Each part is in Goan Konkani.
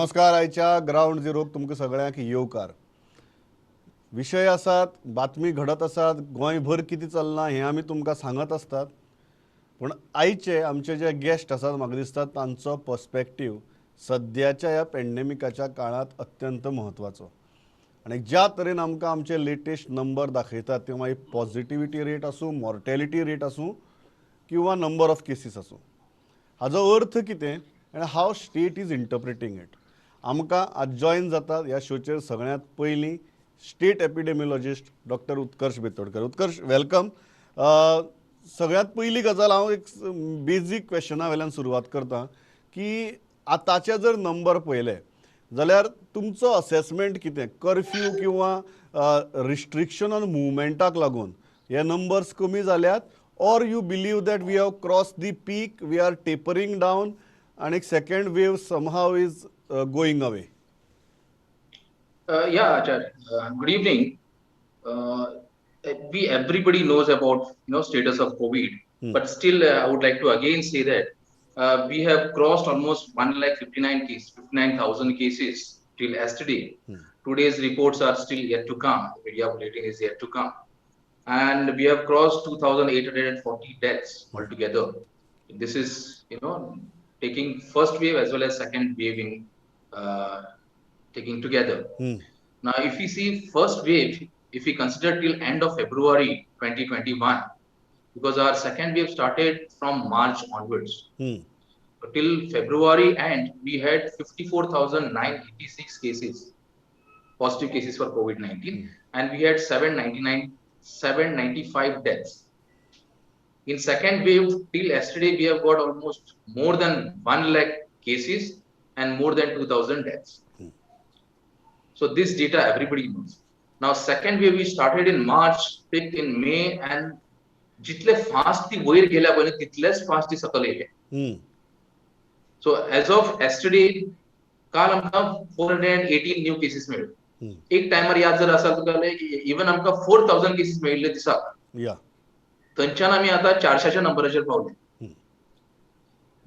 नमस्कार. आयच्या ग्रावंड झिरोक तुमकां सगळ्यांक येवकार. विशय आसात, बातमी घडत आसात, गोंयभर कितें चल्लां हें आमी तुमकां सांगत आसतात. पूण आयचे आमचे जे गेस्ट आसात म्हाका दिसता तांचो पर्सपेक्टीव सद्याच्या ह्या पेंडेमिकाच्या काळांत अत्यंत म्हत्वाचो. आनी ज्या तरेन आमकां आमचे लेटेस्ट नंबर दाखयतात ते मागीर पॉझिटिविटी रेट आसूं, मॉर्टेलिटी रेट आसूं किंवा नंबर ऑफ केसीस आसूं, हाजो अर्थ कितें आनी how state is interpreting it. आमकां आज जॉयन जातात ह्या शोचेर सगळ्यांत पयलीं state epidemiologist doctor Utkarsh Betodkar. Utkarsh, welcome. सगळ्यांत पयली गजाल हांव एक बेजीक क्वेश्चना वेल्यान सुरवात करता की आतांचे जर नंबर पळयले जाल्यार तुमचो असेसमेंट कितें? कर्फ्यू किंवा रिस्ट्रिक्शन ऑन मुवमेंटाक लागून हे नंबर्स कमी जाल्यात, or you believe that we have cross the peak, we are tapering down आनी second wave somehow is going away? Yeah, Acharya. Good evening. We everybody knows about status of COVID, but still I would like to again say that we have crossed almost 1,59,000 cases till yesterday. Today's reports are still yet to come. The media bulletin is yet to come, and we have crossed 2,840 deaths altogether. This is taking first wave as well as second wave in taking together. Now, if we see first wave, if we consider till end of February 2021, because our second wave started from March onwards, so till February end, we had 54,986 cases, positive cases for COVID-19, and we had 795 deaths. In second wave, till yesterday, we have got almost more than 1 lakh cases and more than 2,000 deaths. So this data everybody knows. Now, second wave we started in March, picked in May, and जितले फास्ट ती वयर गेल्या पळय तितलेच फास्ट ती सकयल येयले. So as of yesterday, काल आमकां 418 न्यू केसीस मेळ्ळे. एक टायमार याद जर आसा तुका, इवन आमकां 4,000 केसीस मेळिल्ले दिसाक. थंयच्यान आमी आतां 400च्या नंबराचेर पावले.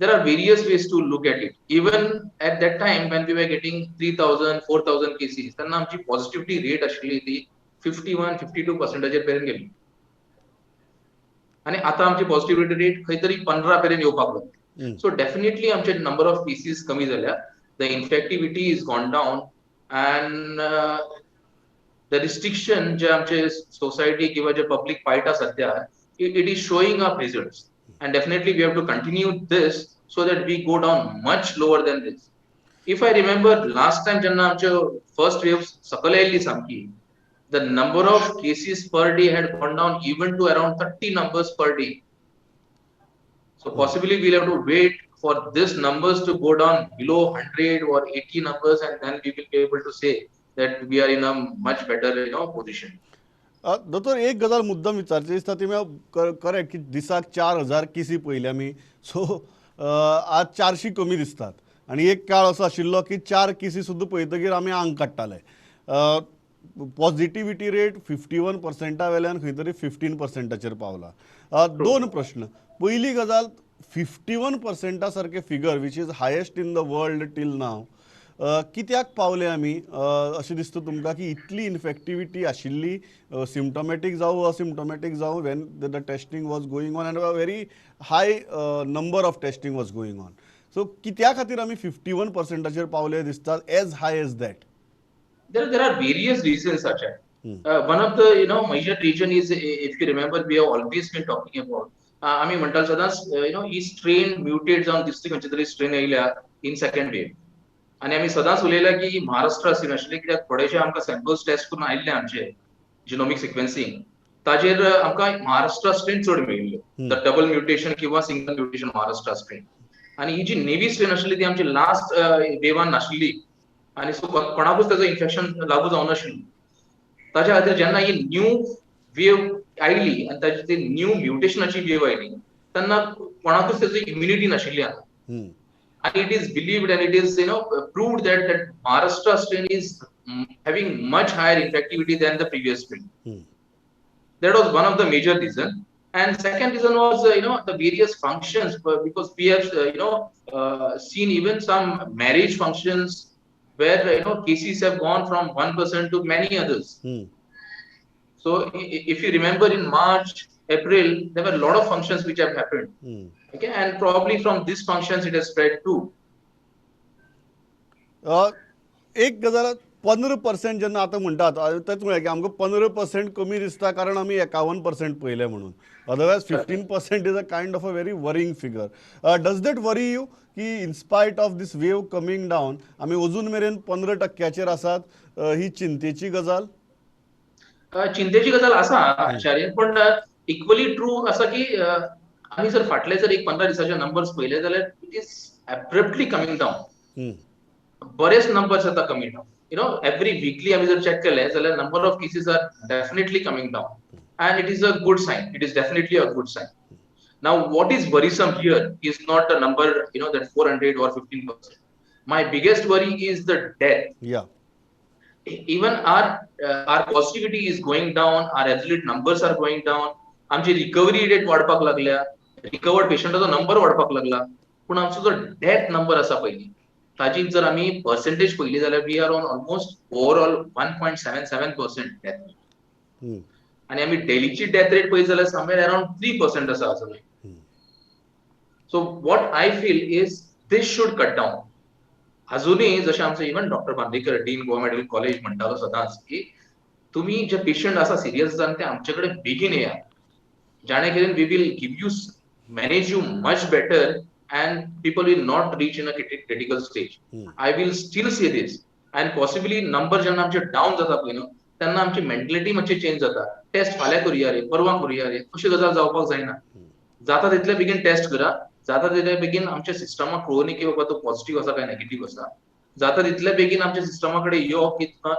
There are various ways to look at it. Even at that time when we were getting 3,000, 4,000 cases, तेन्ना आमची पॉझिटिव्हिटी रेट आशिल्ली ती 51, 52 पर्सेंटाचेर मेरेन गेली आनी आतां आमची पॉझिटिव्हिटी रेट खंय तरी 15 मेरेन येवपाक लागली. सो डेफिनेटली आमचे नंबर ऑफ केसीस कमी जाल्या, the infectivity is gone down and the restriction जे आमचे सोसायटी किंवा जे पब्लीक पाळटा सध्या, it is showing up results. And definitely we have to continue this so that we go down much lower than this. If I remember last time जेन्ना आमच्यो फर्स्ट वेव सकयल आयिल्ली सामकी, the number of cases per day had gone down even to around 30 numbers per day. So possibly we'll have to wait for this numbers to go down below 100 or 80 numbers, and then we will be able to say that we are in a much better position. दोतोर, एक गजाल मुद्दम विचारची दिसता. ती करेक्ट की दिसाक 4,000 केसी पळयल्या आमी, सो आज 400 कमी दिसतात आनी एक काळ असो आशिल्लो की चार केसी सुद्दां पळयतकीर आमी आंग काडटाले. पॉझिटिव्हिटी रेट 51 पर्संटा वेल्यान खंय तरी 15 पर्संटाचेर पावला. दोन प्रश्न. पयली गजाल, 51 पर्संटा सारके figure, which is highest in the world till now, कित्याक पावले आमी? अशें दिसता तुमकां की इतली इन्फेक्टिविटी आशिल्ली, सिमटोमॅटीक जावं, असिमटोमॅटीक जावं, when the testing was going on and a very high number of testing was going on, so कित्या खातीर आमी 51 पर्संटाचेर पावले दिसतात, as high as that? There are various reasons, Acharya. One of the major reason is, if you remember, we have always been talking about, आमी म्हणटाले सदांच, ही स्ट्रेन म्युटेट जावन दुसरी खंयची तरी स्ट्रेन येयल्या इन सेकंड वेव. आनी आमी सदांच उलयल्या की महाराष्ट्र स्ट्रेन आशिल्ले, कित्याक थोडेशे आमकां सॅम्पल्स टेस्ट करून आयिल्ले आमचे जिनोमीक सिक्वेन्सिंग, ताजेर आमकां महाराष्ट्र स्ट्रेन चड मेळिल्ले, the double mutation किंवा सिंगल म्युटेशन महाराष्ट्र स्ट्रेन. आनी ही जी नेवी स्ट्रेन आशिल्ली ती आमची लास्ट वेवान नाशिल्ली आनी सो कोणाकूच ताजो इन्फेक्शन लागू जावनाशिल्लें. ताच्या खातीर जेन्ना ही न्यू वेव आयली आनी ताजी ती न्यू म्युटेशनाची वेव आयली तेन्ना कोणाकूच ताजी इम्युनिटी नाशिल्ली आतां. And it is believed and it is proved that Maharashtra strain is having much higher infectivity than the previous strain. That was one of the major reason. And second reason was the various functions, because we have seen even some marriage functions where you know cases have gone from one person to many others. So if you remember in March, April, there were lot of functions which have happened. Okay, and probably from these functions it has spread too. एक गजाल, 15% जेन्ना आतां म्हणटात, तेच म्हळ्यार की आमकां 15% कमी दिसता कारण आमी 51% पळयले म्हणून. Otherwise 15% is a kind of a very worrying figure. Does that worry you की in spite of this wave coming down आमी अजून मेरेन 15 टक्क्याचेर आसात? ही चिंतेची गजाल. चिंतेची गजाल आसा आचार्य, पण इक्वली ट्रू आसा की आमी जर फाटले जर एक 15 दिसाचे नंबर्स पळयले जाल्यार it is abruptly coming down. बरेच नंबर्स आता कमी down. Every weekly आमी जर चेक केले जाल्यार number of cases are definitely coming down and it is a good sign. It is definitely a good sign. Now, what is worrisome here is not the number, that 400 or 15%. My biggest worry is the death. Even our positivity is going down, our absolute numbers are going down. आमची रिकव्हरी रेट वाडपाक लागल्या, रिकवर्ड पेशंटाचो नंबर वाडपाक लागला, पूण आमचो जो डेथ नंबर आसा पयली ताजी जर आमी पर्सेंटेज पळयली जाल्यार we are on almost overall 1.77% death. आनी आमी डेलीची डेथ रेट पळयली जाल्यार समवेर अराउंड 3% आसा अजूनय. So what I feel is this should cut down. अजूनही जशें आमचो even doctor Bandekar, dean Goa medical college, म्हणटालो सदांच की तुमी जे पेशंट आसा सिरियस जावन ते आमचे कडेन बेगीन येयात, जाणे करून we will give you manage you much better and people will not reach in a critical stage. I will still say this, and possibly number जेन्ना आमचे डावन जाता पळय न्हू, तेन्ना आमची मेंटलिटी मातशी चेंज जाता. टेस्ट फाल्यां करुया रे, परवां करुया रे, अशी गजाल जावपाक जायना. जाता तितले बेगीन टेस्ट करा, जाता तितले बेगीन आमच्या सिस्टमाक कळोवनी की बाबा तो पॉझिटिव्ह आसा काय नेगेटिव्ह आसा. जाता तितले बेगीन आमच्या सिस्टमा कडेन यो की तुका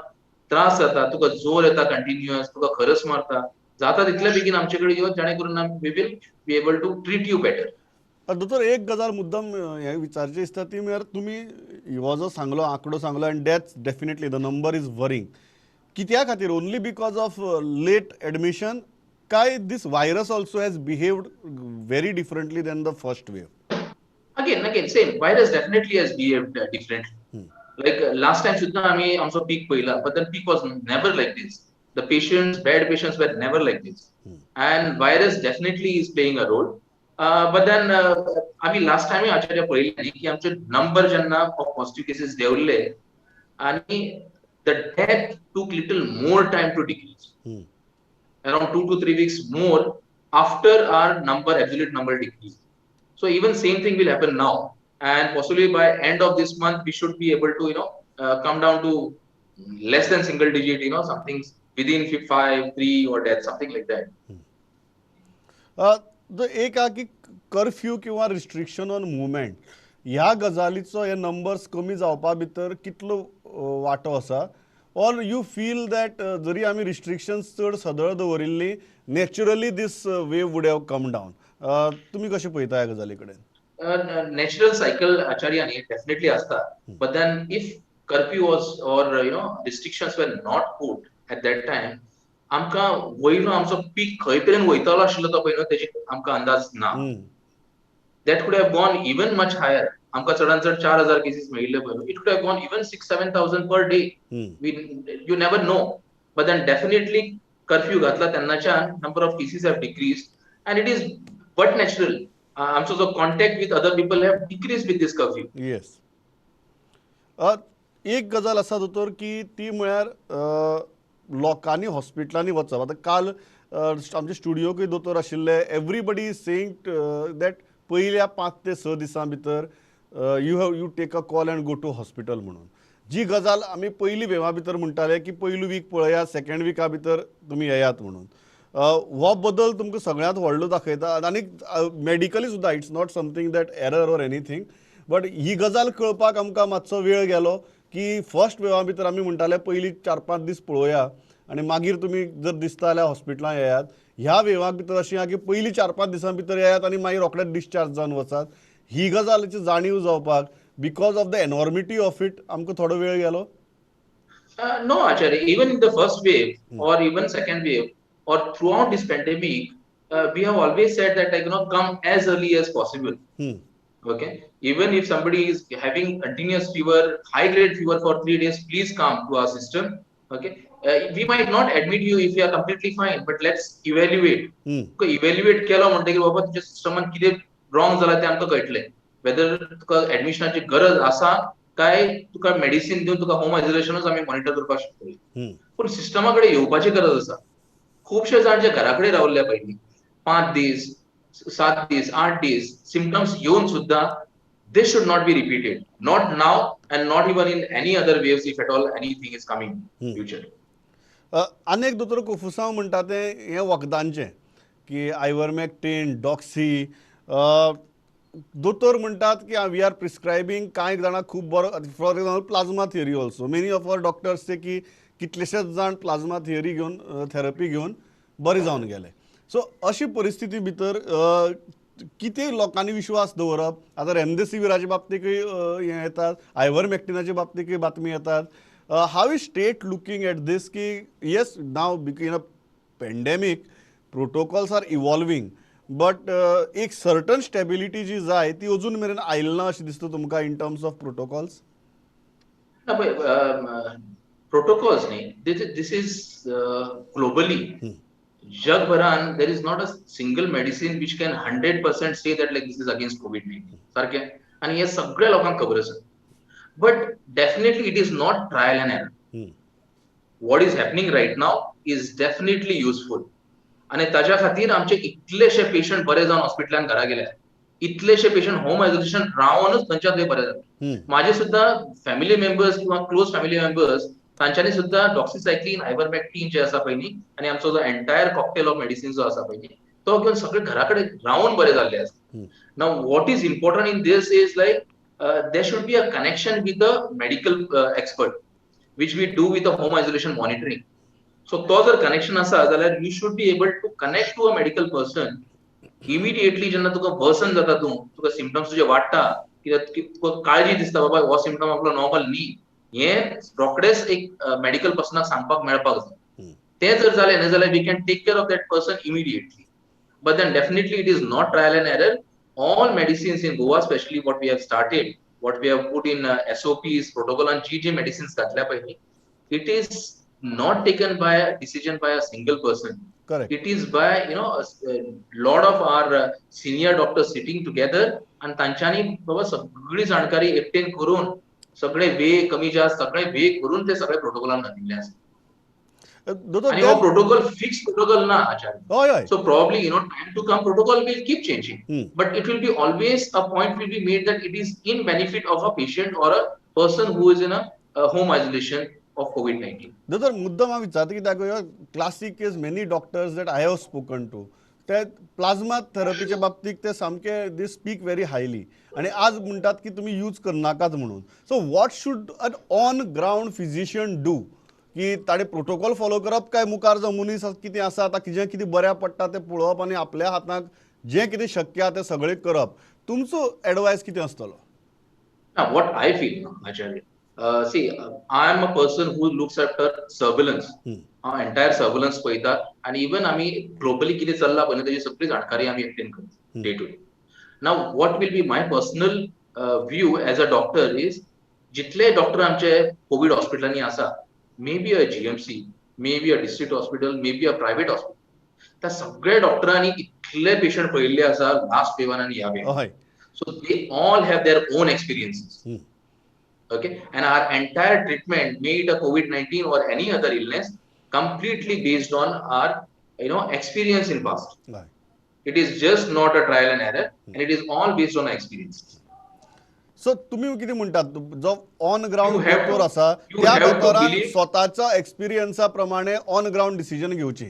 त्रास जाता, तुका जोर येता कंटिन्युअस, तुका खरस मारता, जाता तितले बेगीन आमचे कडेन यो, जेणे करून we will be able to treat you better. दोतोर, एक गजाल मुद्दम हें विचारचें दिसता, ती म्हळ्यार तुमी हो जो सांगलो आंकडो सांगलो, and that's definitely the number is worrying. कित्या खातीर? Only because of late admission काय this virus also has behaved very differently than the first wave? Again, same virus definitely has behaved differently. Like last time सुद्धा आम्ही आमचो पीक पळयला, but the peak was never like this. The patients, bed patients were never like this and virus definitely is playing a role. But then आम्ही लास्ट टायम आचार्य पळयले न्ही की आमचे नंबर जेन्ना ऑफ पॉझिटिव्ह केसीस देंवले आणि the death took little more time to decrease, around 2 to 3 weeks more after our number, absolute number decreased. So even same thing will happen now, and possibly by end of this month we should be able to come down to less than single digit, something within 5, 3 or death, something like that. एक आहा की कर्फ्यू किंवा रिस्ट्रिक्शन ऑन मुवमेंट ह्या गजालीचो हे नंबर्स कमी जावपा भितर कितलो वांटो आसा, or you feel that जरी आमी रिस्ट्रिक्शन्स चड सदळ दवरिल्ली, naturally this wave would have come down? तुमी कशें पळयता ह्या गजाली कडेन? नॅचरल सायकल आचार्य डेफिनेटली असता, but then if curfew was or restrictions were not put at that time, आमकां वयलो आमचो पीक खंय मेरेन वयतलो आशिल्लो तो पळय न्हू, तेजी आमकां अंदाज ना. That could have gone even much higher. आमकां चडान चड 4000 केसीस मेळिल्ले पळय, it could have gone even 6-7 thousand per day. We you never know. But then definitely curfew घातला तेन्नाच्यान number of cases have decrease and it is but natural, आमचो जो contact with other people have decrease with this curfew. Yes, एक गजाल आसा दोतोर की ती म्हळ्यार लोकांनी हॉस्पिटलांनी वचप. आतां काल आमच्या स्टुडियोकूय दोतोर आशिल्ले. Everybody is saying that पयल्या 5 ते 6 दिसां भितर you take a call and go to hospital म्हणून. जी गजाल आमी पयली वेवा भितर म्हणटाले की पयलो वीक पळयात, सेकंड विका भितर तुमी येयात म्हणून, हो बदल तुमकां सगळ्यांत व्हडलो दाखयता. आनी मेडिकली सुद्दां it's not something that error or anything, but ही गजाल कळपाक आमकां मातसो वेळ गेलो की फर्स्ट वेवा भितर आमी म्हणटाले पयली 4-5 दीस पळोवया आनी मागीर तुमी जर दिसता जाल्यार हॉस्पिटलां येयात. ह्या वेवाक भितर अशें आहा की पयली 4-5 दिसां भितर येयात आनी मागीर रोखडेच डिस्चार्ज जावन वचात. ही गजालीची जाणीव जावपाक because of the enormity of it आमकां थोडो वेळ गेलो. No, Acharya, even in the first wave or even second wave or throughout this pandemic, we have always said that like, come as early as possible. Okay, even if somebody is having continuous fever, high grade fever for 3 days, please come to our system. Okay, we might not admit you if you are completely fine, but let's evaluate. तुका इव्हॅल्युएट केलो म्हणटकीर बाबा तुज्या सिस्टमान कितें रॉंग जाला तें आमकां कळटलें, वेदर तुका एडमिशनाची गरज आसा काय तुका मेडिसिन दिवन तुका होम आयसोलेशनूच आमी मॉनिटर करपाक शकतले. पूण सिस्टमा कडेन येवपाची गरज आसा. खुबशे जाण जे घरा कडेन रावल्ले पयलीं 5 दीस, 7 दीस, 8 दीस, सिमटम्स येवन सुद्दां, this should not be repeated, not now and not even in any other waves, if at all anything is coming future. आनी एक दोतोर कोफुसांव म्हणटा तें हें वखदांचें की आयवरमॅक्टीन, डॉक्सी. दोतोर म्हणटात की we are prescribing, कांय जाणां खूब बरो, for example, plasma theory also, many of our doctors ते की कितलेशेच जाण प्लाझ्मा थियरी घेवन, थेरपी घेवन बरे जावन गेले. सो अशी परिस्थिती भितर कितें लोकांनी विश्वास दवरप? आतां रेमडेसिविराच्या बाबतीकय हें येतात, आयवरमॅक्टिनाच्या बाबतीकय बातमी येतात. How is state looking at this की yes, now in a pandemic protocols are evolving, but एक सर्टन स्टेबिलिटी जी जाय ती अजून मेरेन आयली ना अशें दिसता तुमकां इन टर्म्स ऑफ प्रोटोकॉल्स? ना पळय, प्रोटोकॉल्स न्ही, this is globally, जगभरान there is not a single medicine which can 100% say that like this is against COVID-19. सारकें, आनी हे सगळ्या लोकांक खबर आसा, but definitely it is not trial and error. What is happening right now is definitely useful आनी ताज्या खातीर आमचे इतलेशे पेशंट बरे जावन हॉस्पिटलान घरा गेले, इतलेशे पेशंट होम आयसोलेशन रावनच थंयच्या थंय बरे जाले. माझे सुद्धा फॅमिली मेंबर्स किंवा क्लोज फॅमिली मेंबर्स, तांच्यांनी सुद्धा डॉक्सिसायक्लीन, आयवरमॅक्टीन जे आसा पळय न्ही, आनी आमचो जो एंटायर कॉकटेल ऑफ मेडिसिन जो आसा पळय न्ही, तो घेवन सगळे घरा कडेन रावन बरे जाल्ले आसा. Now what is important in this is like there should be a connection with the medical expert, which we do with a home isolation monitoring. So तो जर कनेक्शन आसा जाल्यार you should be able to connect to a medical person immediately. जेन्ना तुका वर्सन जाता, तूं तुका सिमटम्स तुजे वाडटा, कित्याक तुका काळजी दिसता बाबा हो सिमटम आपलो नॉर्मल न्ही, हें रोखडेच एक मेडिकल पर्सनाक सांगपाक मेळपाक जाय. तें जर जालें न्ही जाल्यार we can take care of that person immediately. But then definitely it is not trial and error. All medicines in Goa, especially what we have started, what we have put in SOPs, protocol and ji ji medicines घातल्या पळय, it is not taken by a decision by a single person. Correct. It is by a lot of our senior doctors sitting together आणि तांच्यांनी बाबा सगळी जाणकारी एकटेन करून, सगळे वे कमी जास्त सगळे वे करून ते सगळे प्रोटोकॉलान घातिल्ले आसा. दोतोर, आणि हो प्रोटोकॉल फिक्स प्रोटोकॉल ना आचार्य. हय हय So probably, time to come protocol will keep changing. But it will be always a point will be made that it is in benefit of a patient or a person who is in a home isolation of COVID-19. दोतोर, मुद्दम हांव विचारता कित्याक classic case, many doctors that I have spoken to, ते प्लाझ्मा थेरपीच्या बाबतीत ते सामके they speak very highly आणि आज म्हणटात की तुमी यूज करनाकात म्हणून. So what should an on ground physician do? की ताणें प्रोटोकॉल फॉलो करप काय मुखार जो मनीस कितें आसा आतां कितें कितें बऱ्याक पडटा तें पळोवप आनी आपल्या हाताक जें कितें शक्य आहा तें सगळें करप? तुमचो एडवायस कितें आसतलो? Now, what I feel, Acharya, see, I am a person who looks after surveillance. हांव एंटायर सर्वेलन्स पळयता आनी इवन आमी ग्लोबली कितें चल्लां पळय तेजी सगळी जाणकारी आमी obtain करता day to day. Now what will be my personal view as a doctor is, जितले डॉक्टर आमचे कोवीड हॉस्पिटलांनी आसा, may be a GMC, may be a district hospital, may be a private hospital, त्या सगळ्या डॉक्टरांनी इतले पेशंट पळयल्ले आसा लास्ट वेवान आनी ह्या Viviana. So they all have their own experiences. Okay. And our entire treatment, may it a COVID-19 or any other illness, completely based on our experience in past. It is just not a trial and error, and it is all based on experience. So तुम्ही कितें म्हणटात, जो ऑन ग्राउंड डॉक्टर आसा त्या डॉक्टरान स्वताच्या एक्सपिरियन्सा प्रमाणे ऑन ग्राउंड डिसिजन घेवची?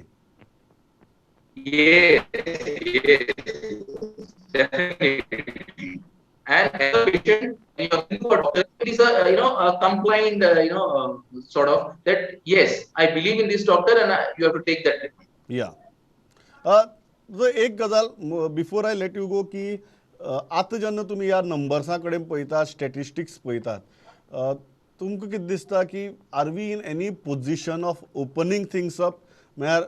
Yes, definitely. And as a patient, you are looking for doctor, it is a a compliant sort of that, yes, I believe in this doctor and you have to take that treatment. या, जो एक गजाल before I let you go की आतां जेन्ना तुमी ह्या नंबर्सां कडेन पळयतात, स्टॅटिस्टिक्स पळयतात, तुमकां कितें दिसता की are we in any position of opening things up? म्हळ्यार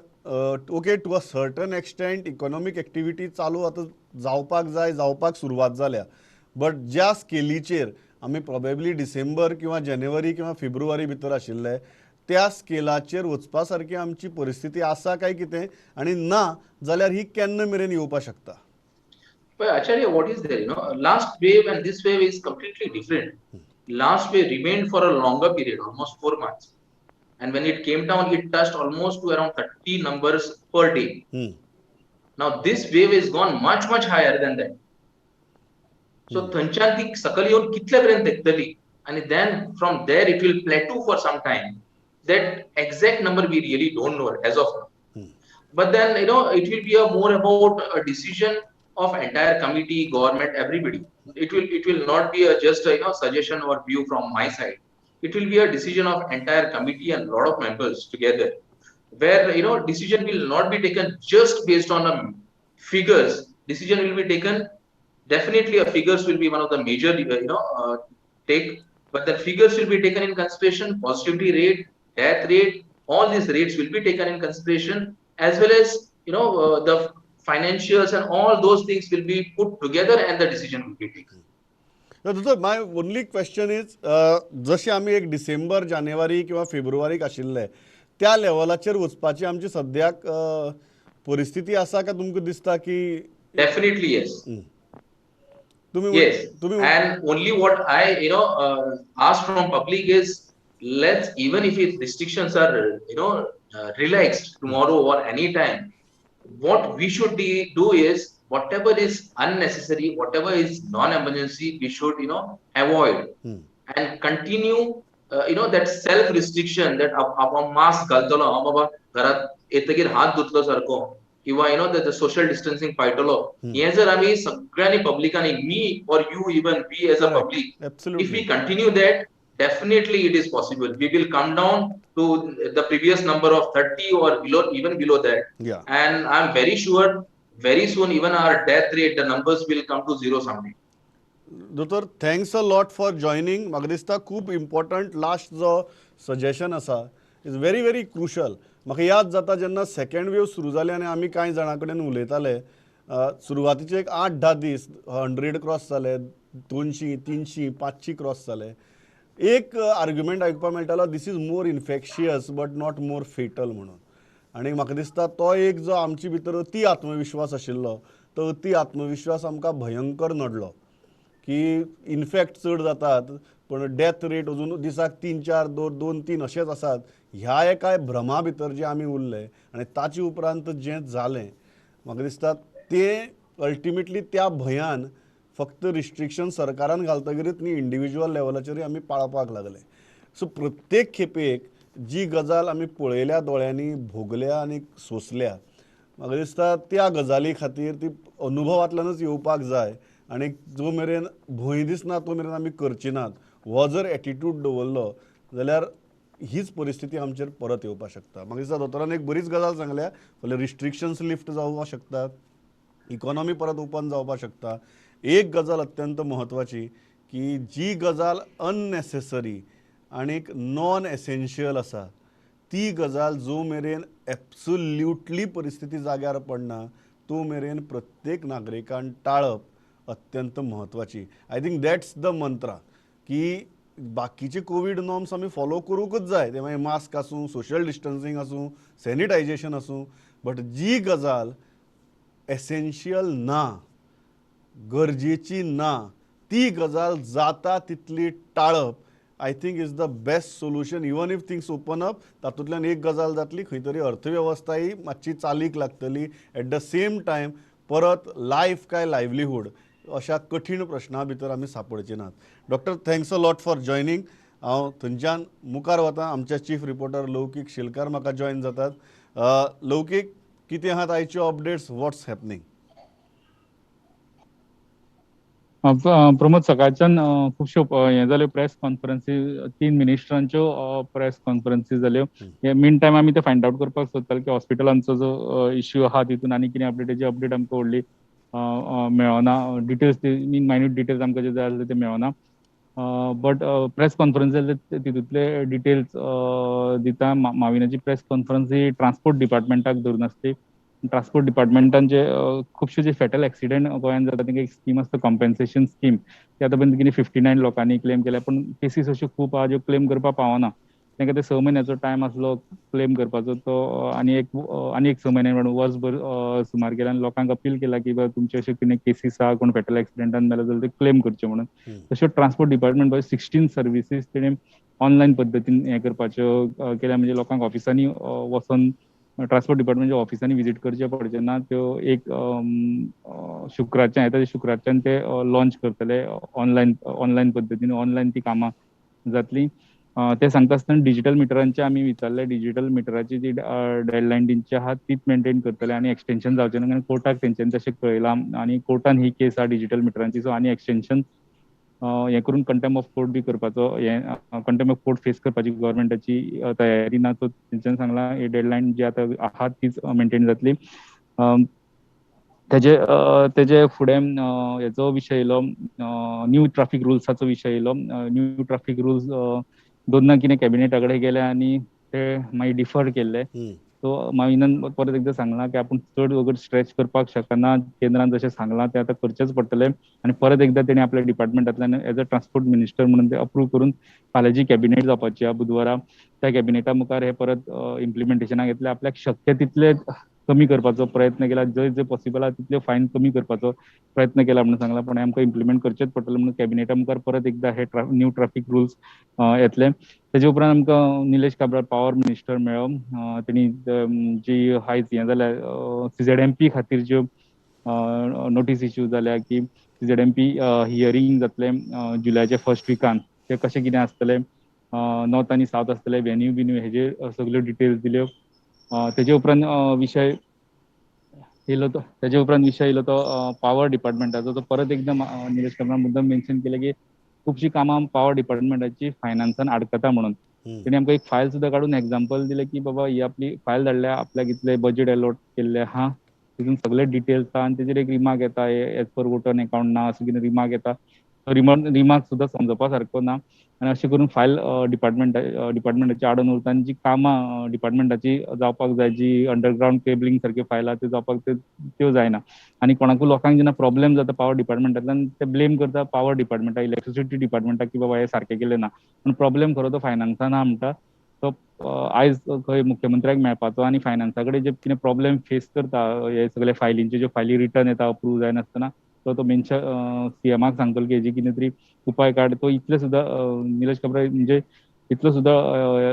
okay, to a certain extent economic activity चालू आतां जावपाक जाय, जावपाक सुरवात जाल्या. बट ज्या स्केलीचेर आमी प्रोबेबली डिसेंबर किंवा जानेवारी किंवा फेब्रुवारी भितर आशिल्ले त्या स्केलाचेर वचपा सारकी आमची परिस्थिती आसा काय कितें, आनी ना जाल्यार ही केन्ना मेरेन येवपाक शकता? But Acharya, what is there? You know, last wave and this wave is completely different. Last wave remained for a longer period, almost 4 months. And when it came down, it touched almost to around 30 numbers per day. Now this wave is gone much, much higher than that. So थंयच्यान ती सकयल येवन कितले पर्यंत तेकतली, and then from there it will plateau for some time. That exact number we really don't know as of now. But then, you know, it will be a more about a decision of entire committee, government, everybody. It will not be a just a, you know, suggestion or view from my side. It will be a decision of entire committee and lot of members together, where, you know, decision will not be taken just based on a figures. Decision will be taken, definitely a figures will be one of the major, you know, take, but the figures will be taken in consideration, positivity rate, death rate, all these rates will be taken in consideration, as well as, you know, the financials and all those things will be put together and the decision will be taken. My only question is, जशें आमी एक डिसेंबर, जानेवारी किंवा फेब्रुवारीक आशिल्ले त्या लेवलाचेर वचपाची आमची सद्याक परिस्थिती आसा काय तुमकां दिसता की? Definitely yes. Yes. And only what I, you know, ask from public is, let's, even if its restrictions are, you know, relaxed tomorrow or any time, what we should do is, whatever is unnecessary, whatever is non-emergency, we should, you know, avoid and continue, you know, that self-restriction, that आपण मास्क घालतलो, हांव बाबा घरात येतकीर हात धुतलो सारको, किंवा you know the social distancing पाळटलो, हें जर आमी सगळ्यांनी पब्लिकांनी, me or you, even we as a public, if we continue that, definitely it is possible. We will come down to the previous number of 30 or below, even below that. Yeah. And I'm very sure very soon even our death rate, the numbers will come to zero someday. Doctor, thanks a lot for joining. म्हाका दिसता खूब इम्पॉर्टंट लास्ट जो सजेशन आसा is very very crucial. म्हाका याद जाता जेन्ना सेकंड वेव सुरू जाली आनी आमी कांय जाणां कडेन उलयताले, सुरवातीचे एक 8-10 दीस 100 क्रॉस जाले, 200, 300, 500 क्रॉस जाले. एक आर्ग्युमेंट आयकुपाक मेळटालो, this is more infectious but not more fatal म्हणून. आनी म्हाका दिसता तो एक जो आमचे भितर अति आत्मविश्वास आशिल्लो तो अति आत्मविश्वास आमकां भयंकर नडलो की इनफेक्ट चड जातात पण डेथ रेट अजून दिसाक 3, 4, 2, 3 अशेच आसात. ह्या एका भ्रमा भितर जे आमी उरले आनी ताचे उपरांत जें जालें म्हाका दिसता तें अल्टिमेटली त्या भंयान फक्त रिस्ट्रिक्शन सरकारान घालतकीरच न्ही, इंडिविज्युअल लेवलाचेरूय आमी पाळपाक लागले. सो प्रत्येक खेपेक जी गजाल आमी पळयल्या, दोळ्यांनी भोगल्या आनी सोंसल्या, म्हाका दिसता त्या गजाली खातीर ती अनुभवांतल्यानच येवपाक जाय आनी जो मेरेन भंय दिसना तो मेरेन आमी करची नात हो जर एटिट्यूड दवरलो जाल्यार हीच परिस्थिती आमचेर परत येवपाक शकता. म्हाका दिसता दोतोरान एक बरीच गजाल सांगल्या, जाल्यार रिस्ट्रिक्शन्स लिफ्ट जावपाक शकतात, इकॉनॉमी परत ओपन जावपाक शकता. एक गजाल अत्यंत म्हत्वाची की जी गजाल अननेसेसरी आनी नॉन एसेन्शियल आसा ती गजाल जो मेरेन एब्सोल्युटली परिस्थिती जाग्यार पडना तो मेरेन प्रत्येक नागरिकान टाळप अत्यंत म्हत्वाची. I think that's the mantra की बाकीचे कोवीड नॉर्म्स आमी फॉलो करूंकच जाय, ते मागीर मास्क आसूं, सोशल डिस्टन्सिंग आसूं, सॅनिटायजेशन आसूं, बट जी गजाल एसेन्शियल ना, गरजेची ना, ती गजाल जाता तितली टाळप I think is the best solution. Even if things open up तातूंतल्यान एक गजाल जातली, खंय तरी अर्थवेवस्थाय मातशी चालीक लागतली, एट the same time परत लायफ काय लायवलीहूड अशा कठीण प्रश्ना भितर आमी सापडचे नात. Doctor, thanks a lot for joining. हांव थंयच्यान मुखार वता, आमचे चीफ रिपोर्टर लौकीक शिलकार म्हाका जॉयन जातात. लौकीक, कितें आहात आयच्यो अपडेट्स, व्हॉट्स हॅपनिंग? प्रमोद, सकाळच्यान खुबश्यो हें जाल्यो प्रेस कॉन्फरन्सी, 3 मिनिस्टरांच्यो प्रेस कॉन्फरन्सी जाल्यो. मीन टायम आमी ते फायंड आवट करपाक सोदताले की हॉस्पिटलांचो जो इश्यू आहा तितून आनी कितें अपडेटाची अपडेट आमकां व्हडली मेळना, डिटेल्स मीन मायन्यूट डिटेल्स आमकां जे जाय आसले ते मेळना. बट प्रेस कॉन्फरन्स जाले तितूंतले डिटेल्स दिता. माविनाची प्रेस कॉन्फरन्स ही ट्रान्सपोर्ट डिपार्टमेंटाक धरून आसली. ट्रान्सपोर्ट डिपार्टमेंटान जे खुबशे जे फेटल एक्सिडेंट गोंयांत जाता तांकां एक स्कीम आसता कॉम्पेन्सेशन स्कीम, ती आतां पर्यंत कितें 59 लोकांनी क्लेम केल्या, पूण केसीस अश्यो खूब आहा ज्यो क्लेम करपाक पावना. तांकां ते 6 म्हयन्याचो टायम आसलो क्लेम करपाचो, तो आनी एक 6 म्हयने म्हणून वर्सभर सुमार केला आनी लोकांक अपील केला की तुमचे अशे कितें केसीस आहा, कोण फेटल एक्सिडेंटान मेलो जाल्यार ते क्लेम करचे म्हणून. तश्यो ट्रान्सपोर्ट डिपार्टमेंट 16 सर्विसीस तेणें ऑनलायन पद्दतीन हें करपाच्यो केल्या, म्हणजे लोकांक ऑफिसांनी वचोन ट्रान्सपोर्ट डिपार्टमेंटच्या ऑफिसांनी विजीट करचें पडचें ना. त्यो एक शुक्रारच्यान येता, शुक्रारच्यान ते लॉन्च करतले ऑनलायन, ऑनलायन पद्दतीन ऑनलायन ती कामां जातली. ते सांगता आसतना डिजिटल मिटरांचे आमी विचारले, डिजिटल मिटराची जी डेडलायन तेंची आहा तीच मेंटेन करतले आनी एक्सटेंशन जावचें ना, कारण कोर्टाक तेंच्यांनी तशें कळयलां आनी कोर्टान ही केस आहा डिजिटल मिटरांची. सो आनी एक्सटेंशन हें करून कंटेम्प्ट ऑफ कोर्ट बी करपाचो, हें कंटेम्प्ट ऑफ कोर्ट फेस करपाची गव्हर्मेंटाची तयारी ना. सो तेंच्यांनी सांगलां ही डेडलायन जी आतां आहा तीच मेंटेन जातली. तेजे फुडें हेचो विशय येयलो, न्यू ट्राफीक रुल्साचो विशय येयलो. न्यू ट्राफीक रुल्स दोनदा कितें कॅबिनेटा कडेन गेले आनी ते मागीर डिफर केल्ले. सो मागीर परत एकदां सांगलां की आपूण चड वगत स्ट्रेच करपाक शकना, केंद्रान जशें सांगलां तें आतां करचेंच पडटलें. आनी परत एकदां तेणी आपल्या डिपार्टमेंटांतल्यान एज अ ट्रान्सपोर्ट मिनिस्टर म्हणून ते अप्रूव करून फाल्यां जी कॅबिनेट जावपाची आहा बुधवारा, त्या कॅबिनेटा मुखार हे परत इम्प्लिमेंटेशनाक येतले. आपल्याक शक्य तितले कमी करपाचो प्रयत्न केला, जंय जंय पॉसिबल आहा तितले फायन कमी करपाचो प्रयत्न केला म्हणून सांगला, पण आमकां इम्प्लिमेंट करचेच पडटलें म्हणून कॅबिनेटा मुखार परत एकदां हे न्यू ट्राफीक रुल्स येतले. तेजे उपरांत आमकां निलेश काब्राल पावर मिनिस्टर मेळ्ळो. तेणी जी आयज हें जाल्या CZMP खातीर ज्यो नोटीस इश्यू जाल्या की CZMP hearing जातलें जुलयाच्या फर्स्ट विकान, तें कशें कितें आसतलें, नॉर्थ आनी सावथ आसतलें, व्हेन्यू बिन्यू हेजेर सगल्यो डिटेल्स दिल्यो. तेजे उपरांत विशय येयलो तो तेजे उपरांत विशय येयलो तो पावर डिपार्टमेंटाचो. तो परत एकदां निलेश काब्राल मुद्दम मेन्शन केलें की खुबशीं कामां पावर डिपार्टमेंटाची फायनान्सान आडकता म्हणून. तेणी आमकां एक फायल सुद्दां काडून एग्जाम्पल दिलें की बाबा ही आपली फायल धाडल्या, आपल्याक इतले बजेट एलॉट केल्लें आहा, तितून सगळे डिटेल्स आहा आनी तेजेर एक रिमार्क येता एज पर वोटर अकाउंट ना असो कितें रिमार्क येता, रिमार्क सुद्दां समजपा सारको ना. आनी अशें करून फायल डिपार्टमेंटाची आडोवन उरता आनी जी कामां डिपार्टमेंटाची जावपाक जाय, जी अंडरग्रावंड केबलिंग सारक्यो फायलां त्यो जावपाक त्यो जायना. आनी कोणाकूय लोकांक जेन्ना प्रॉब्लेम जाता पावर डिपार्टमेंटांतल्यान ते ब्लेम करता पावर डिपार्टमेंटाक, इलेक्ट्रिसिटी डिपार्टमेंटाक की बाबा हें सारकें केलें ना, पूण प्रॉब्लेम खरो तो फायनान्सान आहा म्हणटा. तो आयज खंय मुख्यमंत्र्याक मेळपाचो आनी फायनान्सा कडेन जे कितें प्रॉब्लेम फेस करता हे सगळे फायलींचे, ज्यो फायली रिटर्न येता अप्रूव जायनासतना, तो तो मेन्शन सीएमाक सांगतलो की हेजी कितें तरी उपाय काड. तो इतले सुद्दां निलेश काब्राल म्हणजे इतलो सुद्दां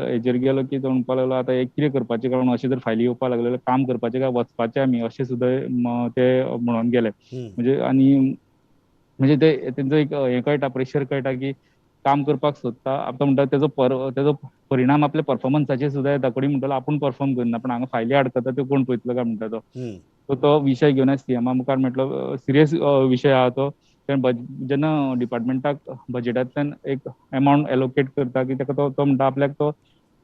हेजेर गेलो की तो म्हणपाक लागलो आतां हें कितें करपाचें, कारण अशें जर फायली येवपाक लागले जाल्यार काम करपाचें काय वचपाचें आमी, अशें सुद्दां ते म्हणून गेले. म्हणजे आनी म्हणजे ते तेंचो एक हें कळटा, प्रेशर कळटा की काम करपाक सोदता. आतां म्हणटा तेजो परिणाम आपल्या परफॉर्मन्साचेर सुद्दां येता. कोणी म्हणटलो आपूण परफॉर्म करना, पण हांगा फायली आडकता त्यो कोण पळयतलो काय म्हणटा तो. सो तो विशय घेवन सीएमा मुखार म्हटलो सिरियस विशय आहा तो. जेन्ना डिपार्टमेंटाक बजेटांतल्यान एक एमावंट एलोकेट करता की ताका तो म्हणटा आपल्याक तो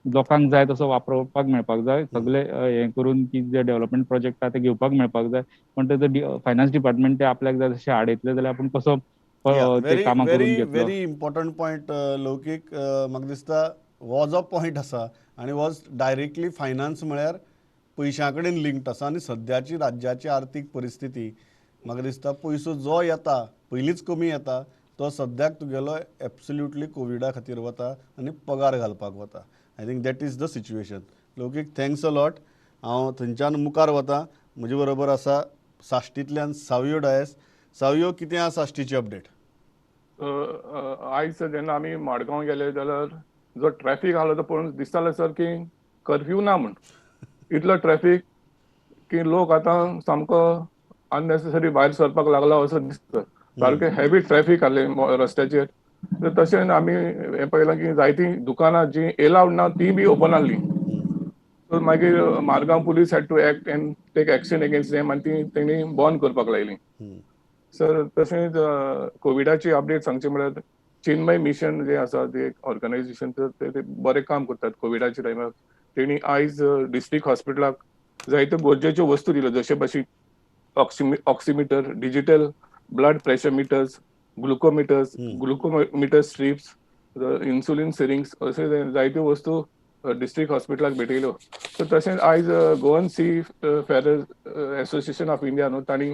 लोकांक जाय तसो वापरपाक मेळपाक जाय, सगळे हें करून की जे डेव्हलपमेंट प्रोजेक्ट आहा ते घेवपाक मेळपाक जाय, पण तेजो फायनान्स डिपार्टमेंट ते आपल्याक जाय तशें आडयतले जाल्यार आपूण कसो कामां करून घेतलो. व्हेरी इम्पॉर्टंट पॉयंट लौकीक, म्हाका दिसता हो जो पॉयंट आसा आनी हो डायरेक्टली फायनान्स म्हळ्यार पयशां कडेन लिंक्ड आसा आनी सद्याची राज्याची आर्थीक परिस्थिती म्हाका दिसता पयसो जो येता पयलींच कमी येता तो सद्याक तुगेलो एब्सोल्युटली कोविडा खातीर वता आनी पगार घालपाक वता. I think that is the situation. Loukik, thanks a lot. हांव थंयच्यान मुखार वता. म्हजे बरोबर आसा साश्टींतल्यान सावियो डायस. सावियो, कितें आसा साश्टीची अपडेट? आयज जेन्ना आमी मडगांव गेले जाल्यार जो ट्रॅफीक आसलो तो पळोवन दिसतालो सर की कर्फ्यू ना म्हण, इतलो ट्रॅफीक की लोक आतां सामको अननेसेसरी भायर सरपाक लागला असो दिसता. सारकें हेवी ट्रॅफीक आसलें रस्त्याचेर. तशें आमी हें पळयलां की जायतीं दुकानां जीं एलावड ना ती बी ओपन आहलीं. सो मागीर Margao police had to act and take action against them आनी ती तेणी बंद करपाक लायली. सर तशेंच कोविडाची अपडेट सांगची म्हळ्यार चिन्मय मिशन जें आसा ते एक ऑर्गनायझेशन, ते बरें काम करतात कोविडाच्या टायमार. तेणी आयज डिस्ट्रिक्ट हॉस्पिटलाक जायत्यो गरजेच्यो वस्तू दिल्यो, जशे भाशेन oximeter, digital blood pressure meters, glucometers, glucometer strips, insulin syringes, असे जायत्यो वस्तू डिस्ट्रिक्ट हॉस्पिटलाक भेटयल्यो. सो तशेंच आयज Goan seafarers association of India न्हू, तांणी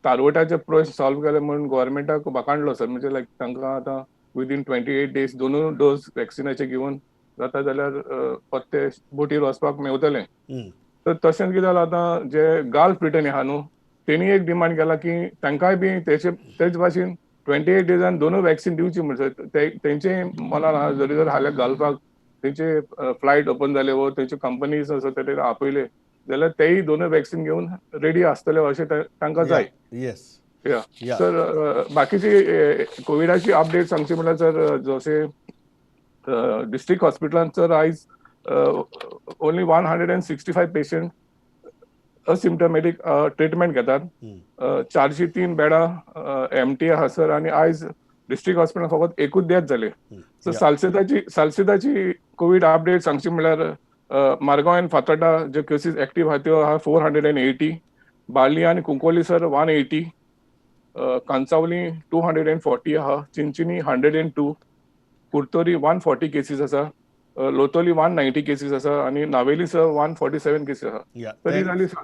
तारवटाचे प्रश्न सॉल्व केले म्हूण गोवोरमेंटाक वाखाणलो सर. म्हणजे लायक तांकां आतां विदीन 28 डेज दोनूय डोस वॅक्सिनाचे घेवन जाता जाल्यार परते बोटीर वचपाक मेवतलें. तर तशेंच कितें जालां, आतां जे गाल्फ ब्रिटन आहा न्हू, तेणी एक डिमांड केला की तांकांय बी तेच भाशेन 28 डेजान दोनूय वॅक्सिन दिवची. म्हणजे तेंचे मनान आहा, जरी जर हाल्यार गाल्फाक तेंचे फ्लायट ओपन जाले वो तेंच्यो कंपनीज आसा ते आपयले जाल्यार तेय दोनूय वॅक्सिन घेवन रेडी आसतले अशें तांकां जाय. येस. सर, बाकीची कोविडाची अपडेट सांगची म्हणल्यार सर, जशें डिस्ट्रिक्ट हॉस्पिटलान सर आयज only 165 patient asymptomatic treatment घेतात. 403 बेडां एमटी आहा सर, आनी आयज डिस्ट्रिक्ट हॉस्पिटलान फकत एकूच डेथ जाले. सो सालसेदाची कोवीड अपडेट सांगची म्हणल्यार मारगांव आनी फातोड्डा ज्यो केसीस एक्टीव आहा त्यो आहा 480, बार्ली आनी कुंकोली सर 180, कांसावली 240 आहा, चिंचिनी 102, कुर्तोरी 140 केसीस आसा, लोतोली 190 केसीस आसा आनी नावेली सर 147 केसीस आसा.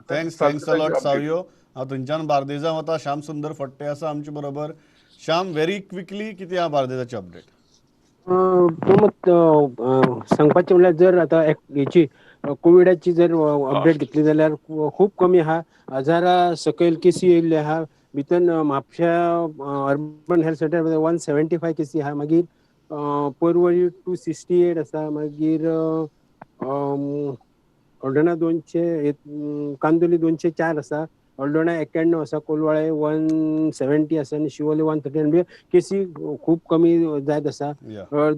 Thanks thanks a lot Savio. हांव थंयच्यान बार्देजा वता, श्याम सुंदर फट्टे आसा आमचे बरोबर. श्याम, व्हेरी क्विकली कितें आहा बार्देजाची अपडेट? सांगपाचें म्हणल्यार जर आतां हेची कोविडाची जर अपडेट घेतली जाल्यार खूब कमी आहा. 1000 सकयल केसी येयल्ल्यो आहा. भितर म्हापश्या अर्बन हेल्थ सेंटर 175 केसी आहा, मागीर पर्वरी 268 आसा, मागीर हळदोणा 200, कांदोली 204 आसा, हळदोणा 91 आसा, कोलवाळे 170 आसा आनी शिवोले 139. केसी खूब कमी जायत आसा.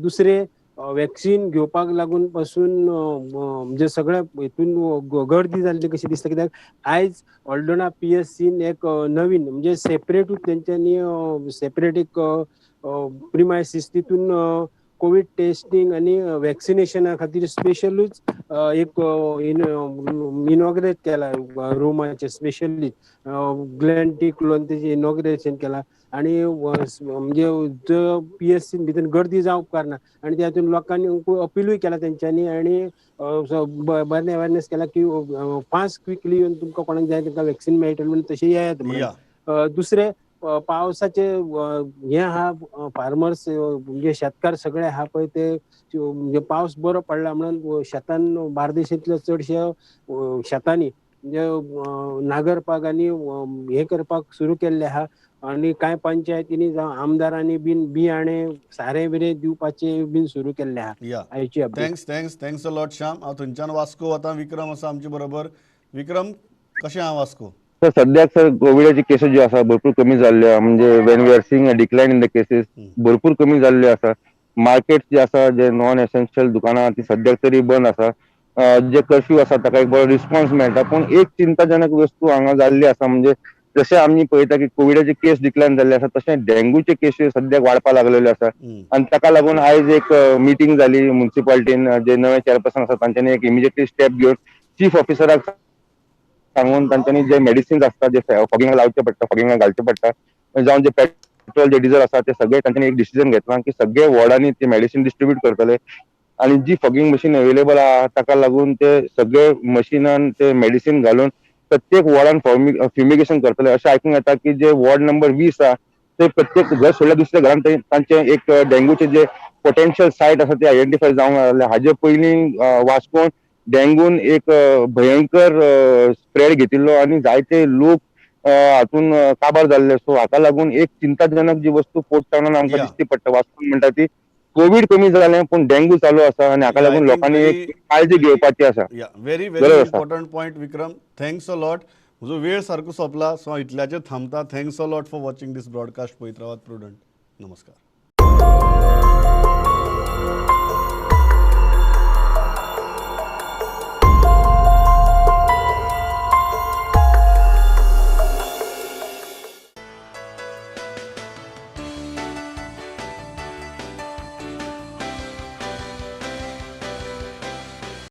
दुसरे वॅक्सिन घेवपाक लागून पासून म्हणजे सगळ्या हितून गर्दी जाल्ली कशी दिसता, कित्याक आयज हळदोणा PSCन एक नवीन म्हणजे सेपरेटूच तेंच्यांनी सेपरेट एक प्रिमायसीस तितून कोवीड टेस्टिंग आनी वॅक्सिनेशना खातीर स्पेशलूच एक इनॉग्रेट केला रुमाचे, स्पेशली ग्लॅन टी क्लोन तेजें इनॉग्रेशन केला. आनी म्हणजे जो PSC भितर गर्दी जावंक कारना आनी त्यातून लोकांनी अपिलूय केला तेंच्यांनी आनी बरें अवेरनेस केला की फास्ट क्विकली येवन तुमकां कोणाक जाय तांकां वॅक्सिन मेळटलें म्हणून तशें येयात म्हणून. दुसरें पावसाचे हे आहा, फार्मर्स म्हणजे शेतकार सगळे आहा पळय ते म्हणजे पावस बरो पडला म्हणून शेतान बार्देशांतल्या चडशे शेतांनी म्हणजे नागरपाक आनी हे करपाक सुरू केल्ले आहा. आनी कांय पंचायतींनी जावं आमदारांनी बीन बियाणे सारें बिरें दिवपाचे बीन सुरू केल्ले आहा. आयची update. Thanks thanks thanks a lot Shyam. हांव थंयच्यान वास्को वता, विक्रम आसा आमचे बरोबर. विक्रम, कशें आहा वास्को? सर सद्याक सर कोविडाची केसीस ज्यो आसा भरपूर कमी जाल्ल्यो, म्हणजे when we are seeing a decline in the cases भरपूर कमी जाल्ल्यो आसा. मार्केट जे आसा, जे नॉन एसेन्शियल दुकानां ती सद्याक तरी बंद आसा. जे कर्फ्यू आसा ताका एक बरो रिस्पॉन्स मेळटा. पूण एक चिंताजनक वस्तू हांगा जाल्ली आसा, म्हणजे जशें आमी पळयता की कोविडाचे केस डिक्लायन जाल्ले आसा, तशें डेंगूचे केसीस सद्याक वाडपाक लागलेल्यो आसा. आनी ताका लागून आयज एक मिटींग जाली मुन्सिपालिटीन, जे नवे चेअरपर्सन आसा तांच्यांनी एक इमिजिएटली स्टेप घेवन चीफ ऑफिसराक सांगून तांच्यांनी जे मेडिसिन्स आसता जे फॉगिंगाक लावचे पडटा, फॉगिंगाक घालचे पडटा, जावं जे पेट्रोल जे डिझल आसा ते सगळे तांच्यांनी एक डिसिजन घेतला की सगळे वॉर्डांनी ते मेडिसिन डिस्ट्रिब्यूट करतले आनी जी फॉगिंग मशीन अवेलेबल आहा ताका लागून ते सगळे मशिनान ते मेडिसिन घालून प्रत्येक वॉर्डान फ्युमिगेशन करतले. अशें आयकूंक येता की जे वॉर्ड नंबर 20 आहा ते प्रत्येक घर सोडल्या दुसऱ्या घरान तांचे एक डेंगूचे जे पोटेन्शियल सायट आसा ते आयडेंटिफाय जावंक लागले. हाजे पयलीं वास्कोन डेंगून एक भयंकर स्प्रेड घेतिल्लो आनी जायते लोक हातून काबार जाल्ले. सो हाका लागून एक चिंताजनक जी वस्तू पोर्ट टावनान आमकां दिसती पडटा. वास्कोन म्हणटा ती कोवीड कमी जालें पूण डेंगू चालू आसा आनी हाका लागून लोकांनी एक काळजी घेवपाची आसा. Very very important point Vikram, thanks a lot. म्हजो वेळ सारको सोंपला, सो हांव इतल्याचेर थांबता. Thanks a lot for watching this broadcast. पळयत रावात प्रुडंट. नमस्कार.